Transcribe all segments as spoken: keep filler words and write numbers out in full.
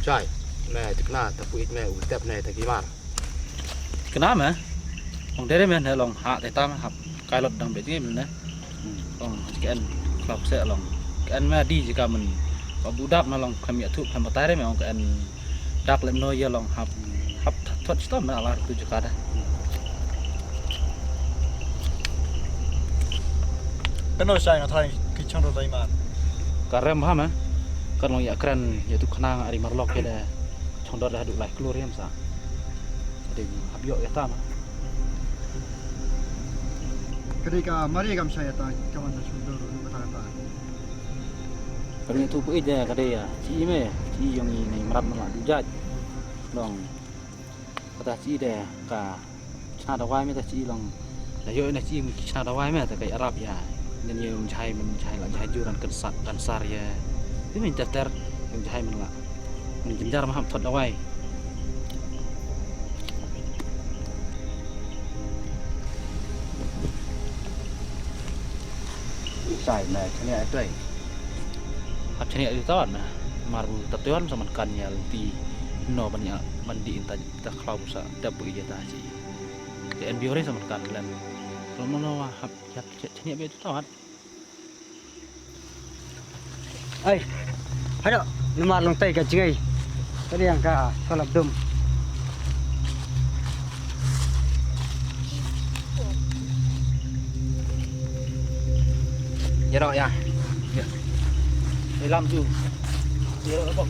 Chai, me tikna ta puit me u tep ne ta kimar. Kena me. Ong dere me ne long ha te tam hap kai lot dang be jingim ne. Ong ken klap se long. Ken me di jika men. Ba budak me long klem ya tu klem batai re me ong ken dak lem no ya long hap hap thot stom me alar tu jika da. Kano sai nga thai ki chang ro dai ma. Ka rem ha me. Kan long ya kren ya tu khnang ari marlok ya de. Chong dor da du lai klur ya msa. Ding hap ïoh ïa ta ma. Ka dei ka mari kam sha ïa ta ka wan ta sumber ruh ka ta ka ta. Ka dei tu pu ide ka dei ïa chi me chi yong i nei mrap ma la du jait. Long ka ta chi de ka chna dawai me ta chi long. Da ïoh na chi me ki chna dawai me ta ka arab ïa. Nen ïa yong jai men jai la jai juran kan sat kan sar ïa. Ti men ter ter yong jai men la. Jynjar ma hap thot dawai. Sai na chane ai toi. Hap chane ai toi na. Mar bu ta toi sa man kan ïa ti no ban ïa ban di inta ta khlaw sa ta bu ïa ta chi. Te en biore sa man kan len. Lo mo lo hap ïa chane be toi. Ai. Hado, namar long tai ka jngai. Ka liang ka salap dum. Ya ro ya. Ya. Lam tu. Ya ro.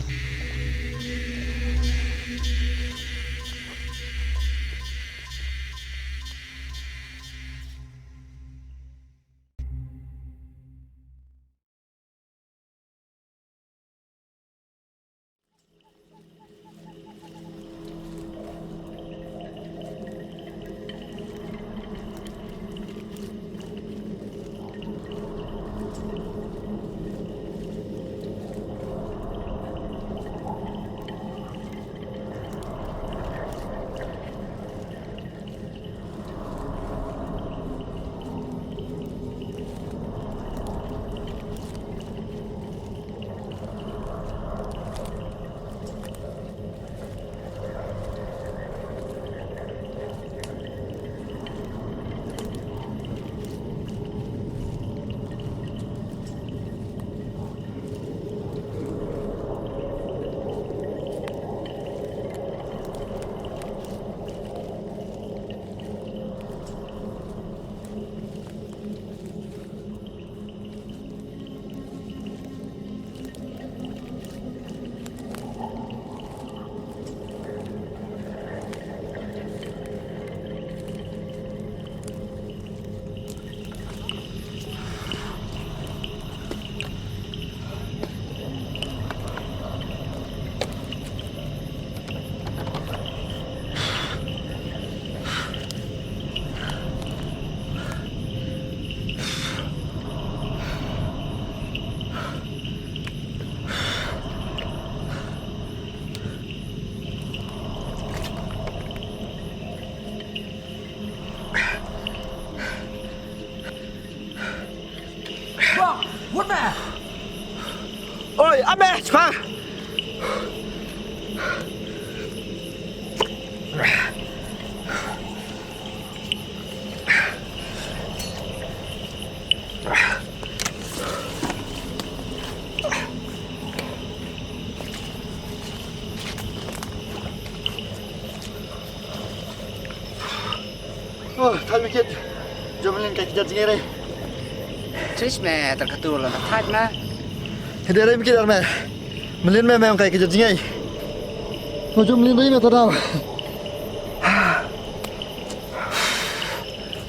Oi, ame, chwa. Oh, thait me kit. Jom lin ka kjat jngai re. Tris me ter katu la thait na. Hede re me kit ar me. Melin me me ong ka kjat jngai. Ngo jom lin re me tadau.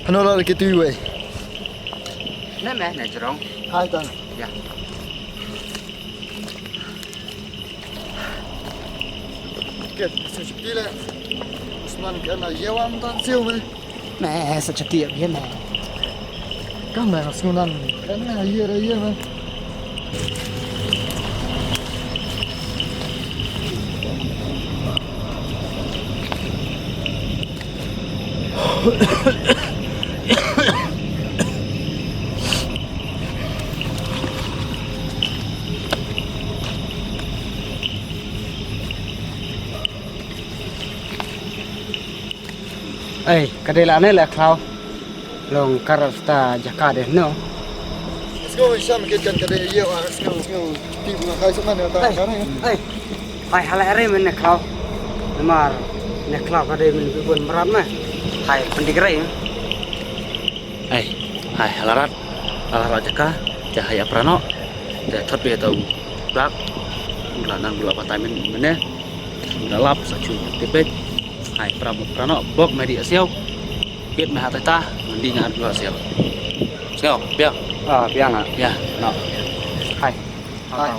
Hano la kitu wei. Ne me ne jrong. Hai tan. Ya. Kit, sa chati le. Usman ka na yewan tan siu me. Me sa chati ya bien me. Kam me sngewnan. Ka na ye re ye me. Ei, ka dei la ne la khlaw. Long ka rasta jaka de no. Let's go, Hisham, kit kan ka dei ïa, ah, let's go, let's go. Ti bu kai suk man ta ka ne. Ei. Hai, hala re men ne khlaw. Namar ne khlaw ka dei men bun mrad ma. Hai, pendik re. Ei, hai, hala rat. Hala rat jaka. Ja hai aprano. Ja thot be tau. Blak. Bula nan bula patai men men ne. Bula lap sa chu tipet. Hai, pramo, prano, bok me di asiau. Kit me hatai ta, mandi nga dua asiau. Siau, biang. Ah, biang ah. Ya, no. Hai. Hai.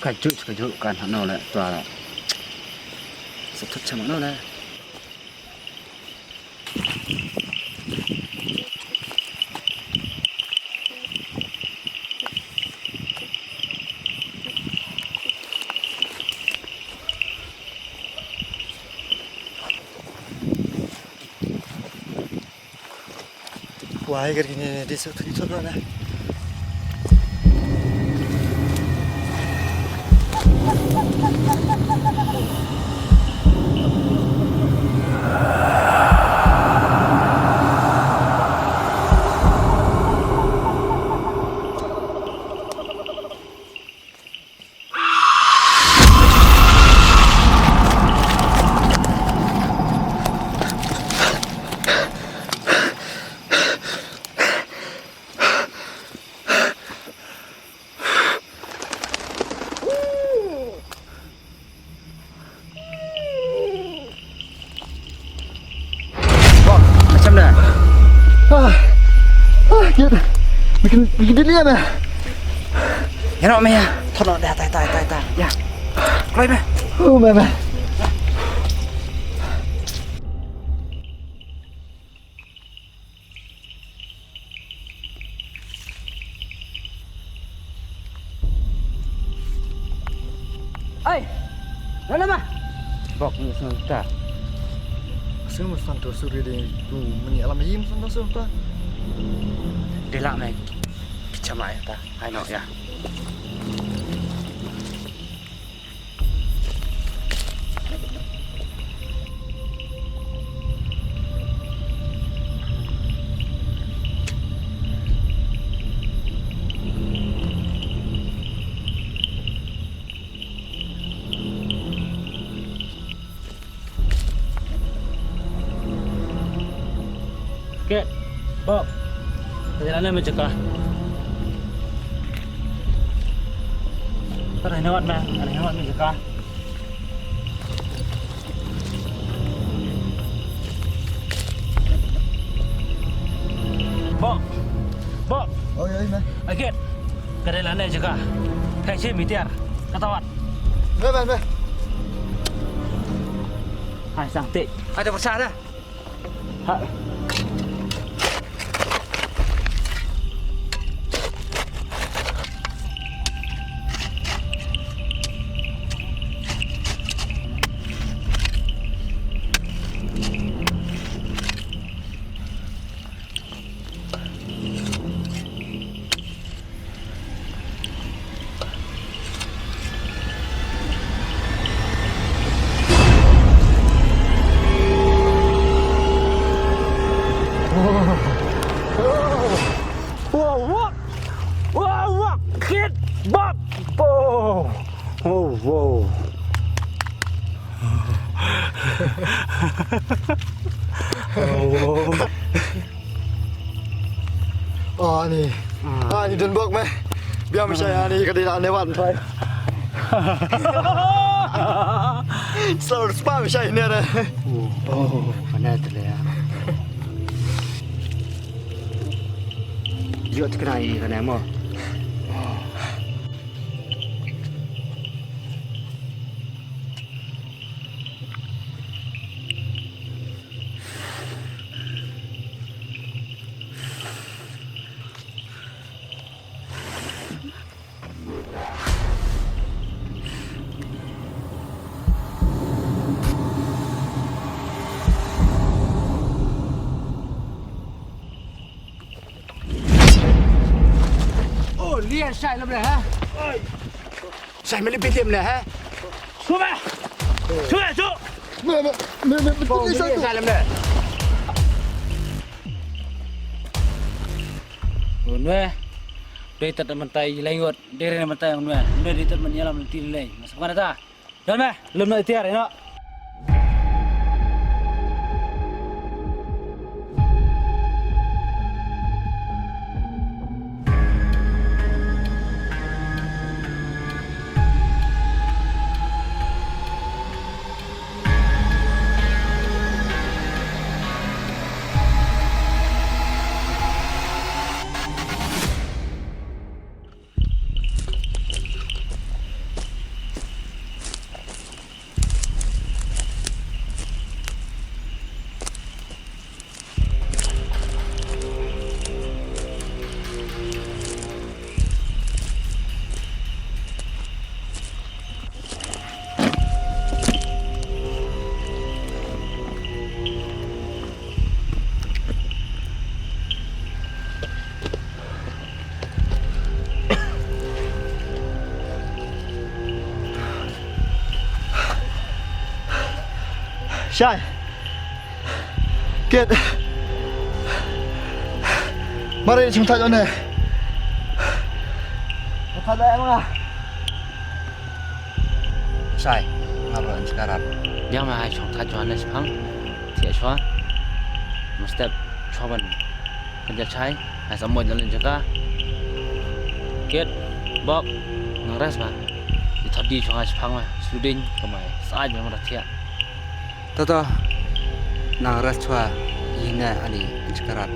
Ka juh, ka juh kan hano le tua le. Sa thut chama no le. Wah, agar kini di satu di sana. Bok, macam da? Ah, ah, kit. Bikin, bikin dia me. Ya no me ya. Thono da, tai, tai, tai, tai. Ya. Kloi me. Oh, me, me. Ai, nana ma? Bok ni sung ta. Sung sung tu suri de tu meni alam yim sung tu sung ta. Delak me. Kichama ya ta. Ai no ya. Ke, Bok. Tadi lana me jaka. Tadi lana wat me, tadi lana wat me jaka. Bok. Bok. Oi, oi, me. Aget. Ka dei lane jaka. Hai shi mitiar. Kata wat. Be, be, be. Hai sang te. Ada bersah dah. Ha. Oh. Oh, ni. Ah, ni don bok me. Biang me shai, ah, ni ka dei la ne wan pai. Sor spa me shai ne re. Oh, oh, kana tele ya. Yo tikna i kana mo. Oh, lian shai lem le ha. Shai me le bit lem le ha. Shu ba. Shu ba, shu. Me, me, me, me, me, me, me, shai lem le. Nwe. Dei tat mentai lai ngot. Dei re mentai nwe. Nwe dei tat men yalam ti lai. Mas mana ta? Don me, lum no itiar ino. Shai. Kit. Mari chungthait ïa une. Chungthait ïa nga. Shai, nga ba yn skarap. Ïa ma hai chungthait ïa une shipang. Thiah shwa. Mustep chwa ban. Kan ja chai, hai sa mo jalan jaka. Kit, Bob, nang rest ba. Di thot di chwa shipang ma, student kamai. Sa aj ma mara thiah. Tata, nang rest chwa, ina ani inchkarat.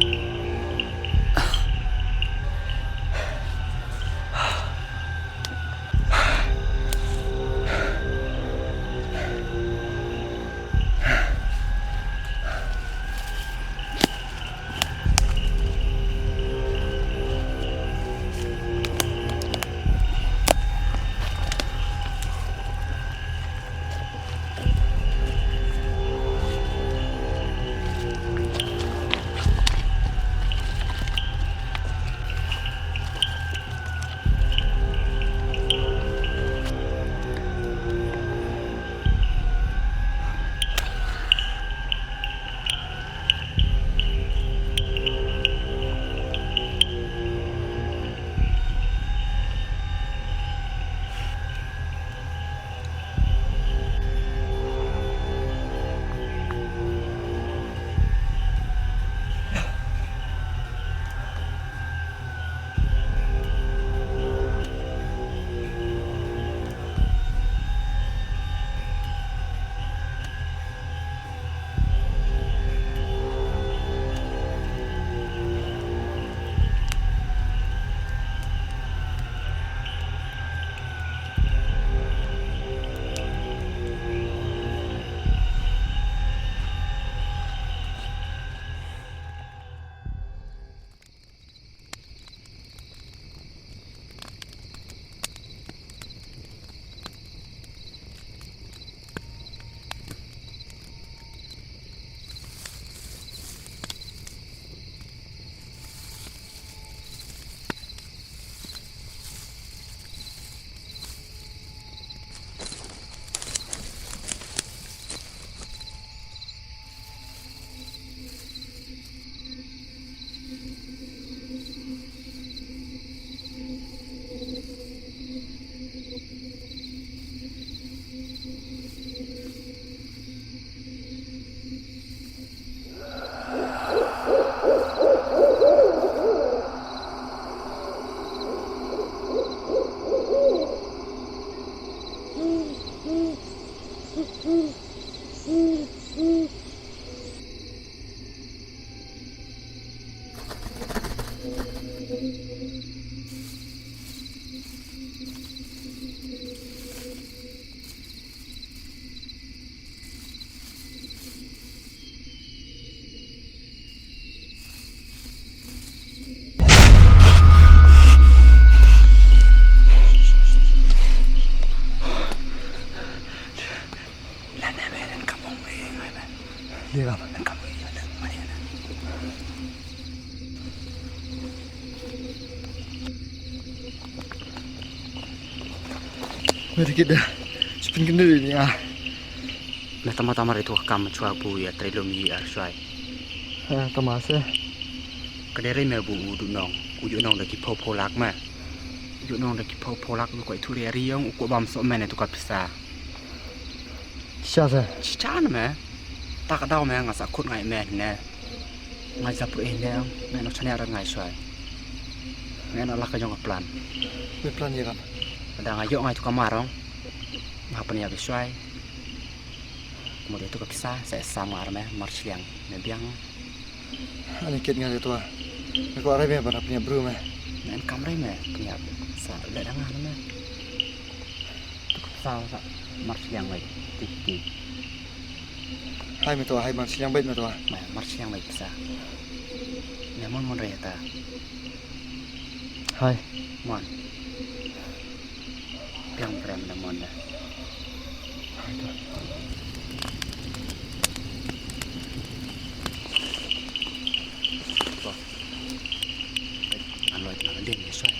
Me te kit da. Sipin kyndu ni ah. Me tama tama re tu kam chwa bu ya tre lum yi ar shwai. Ha, tama se. Ka dei re me bu u du nong. U yu nong da ki pho pho lak me. U yu nong da ki pho pho lak u ko itu re ri yong u ko bam so me ne tu ka pisa. Sha se. Sha na me. Tak dau me nga sa khut ngai me ne. Ngai sa pur eh ne. Me no chane ra ngai shwai. Me no lak ka jong ka plan. Me plan ye kam. Da nga yo ngai tu ka marong. Nga pania be shwai. Mo de tu ka pisa sa sa mar me mar shliang me biang. Ani kit nga de tu. Me ko are me ba pania bru me. Me en kam re me pania sa le da nga me. Tu ka pisa sa mar shliang me. Ti ti. Hai me tu hai mar shliang bait me tu. Me mar shliang me pisa. Me mon mon re ta. Hai. Mon. Piang prem na mon da. Hai tu. Bok. An loi na den ye soi.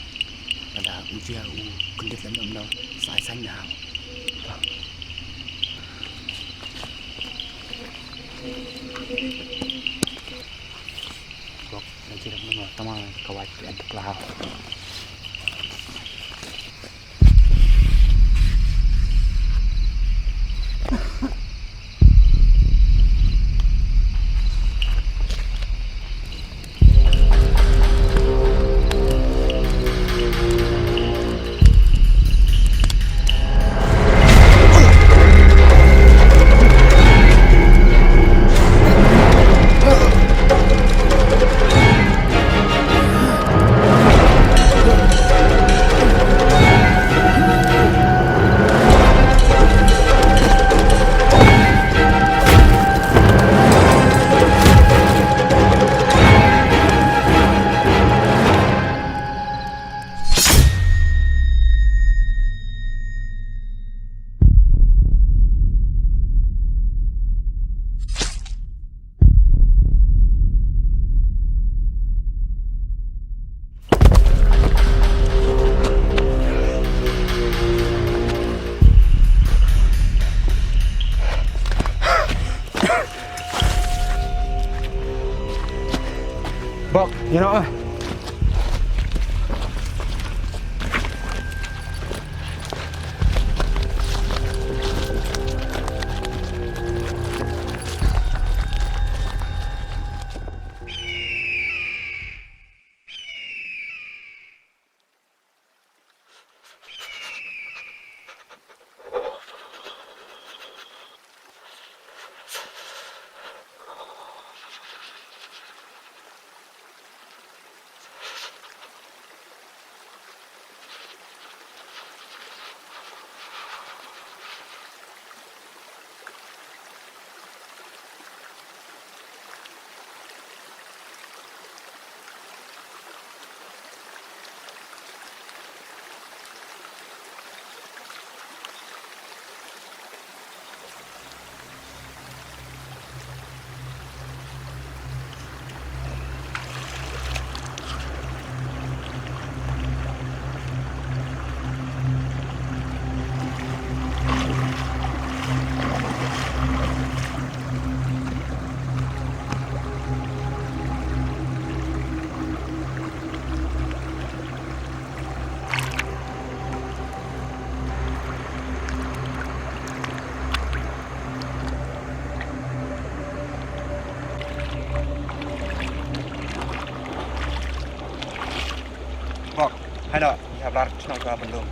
Lada u jia u kyndit lem lem no. Sai sai na. Bok. Bok, na jirap mo tama kawat en pla. Bok, you know. Bok, hai no, ïa blar shnong ka bendung.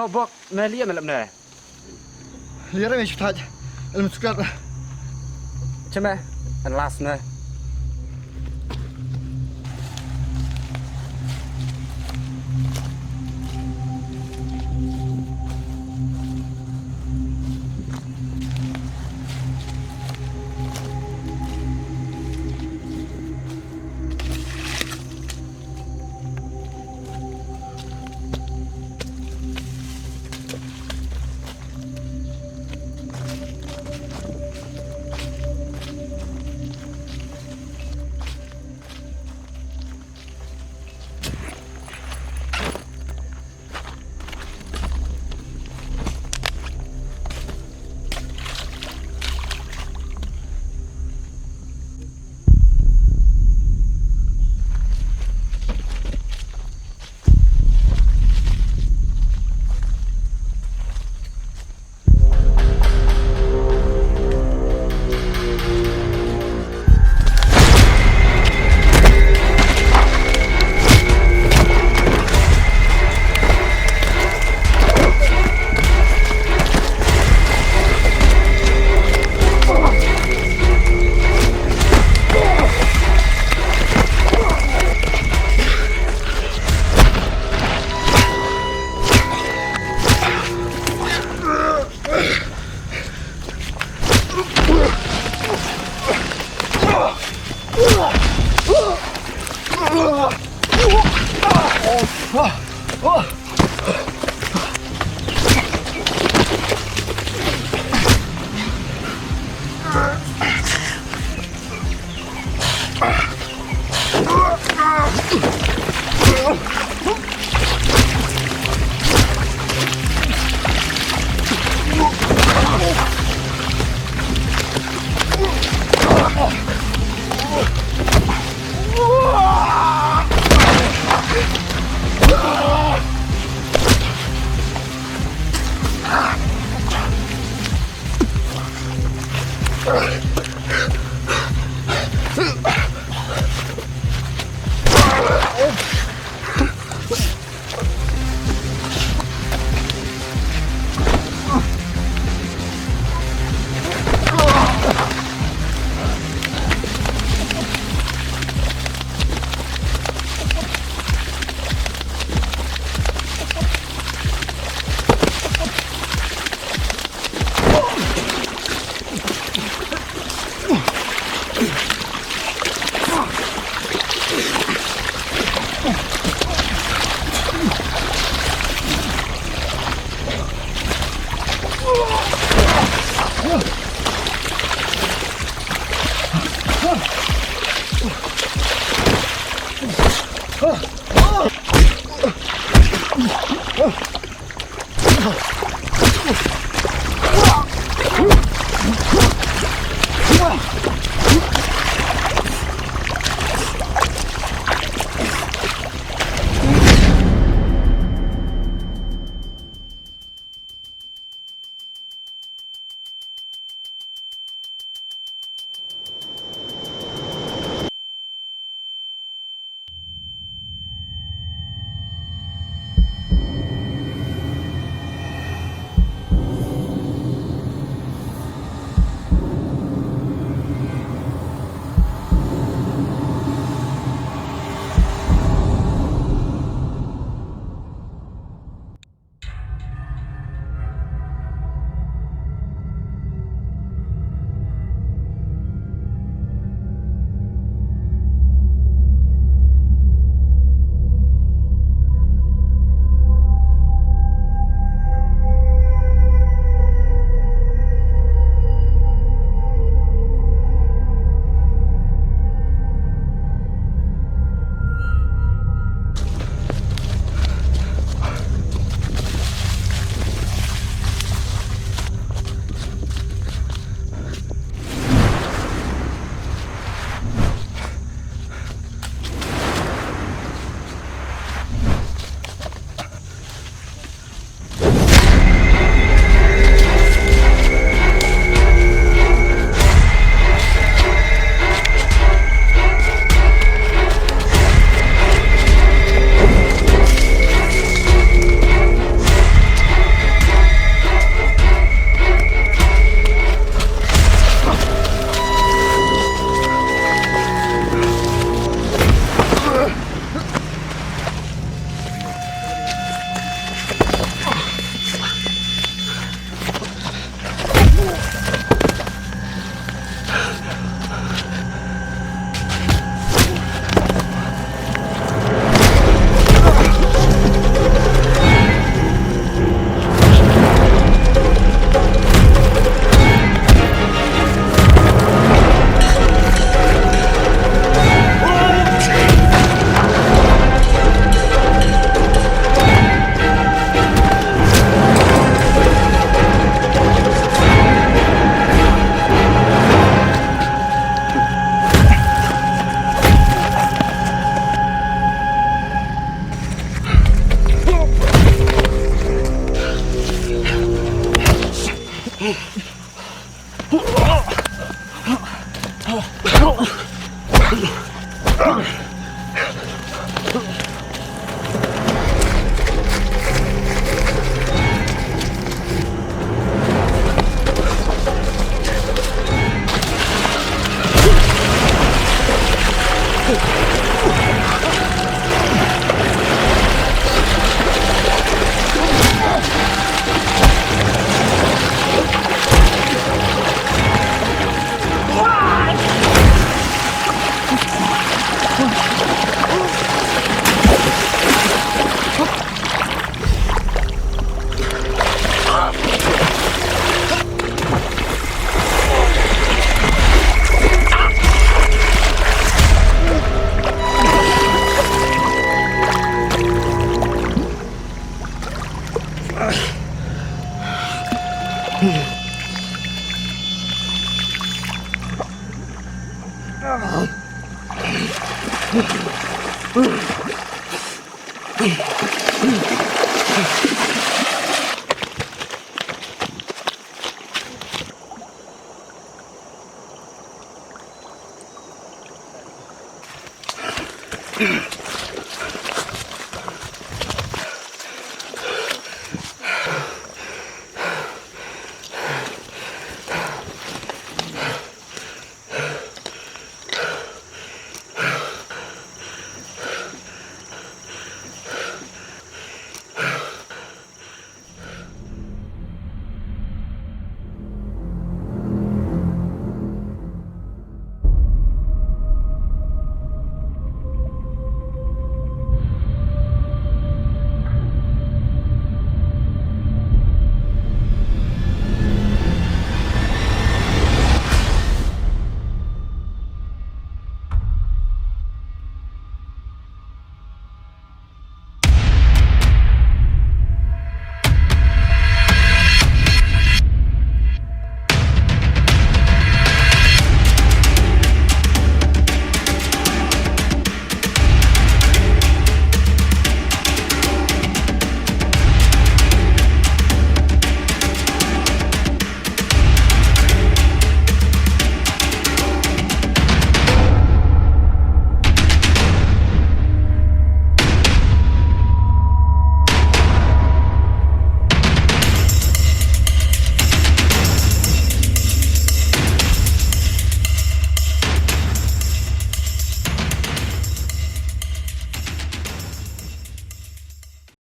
Oh, bok, me liam lap ne. Liam me chutat. El muskat. Cheme, en las ne.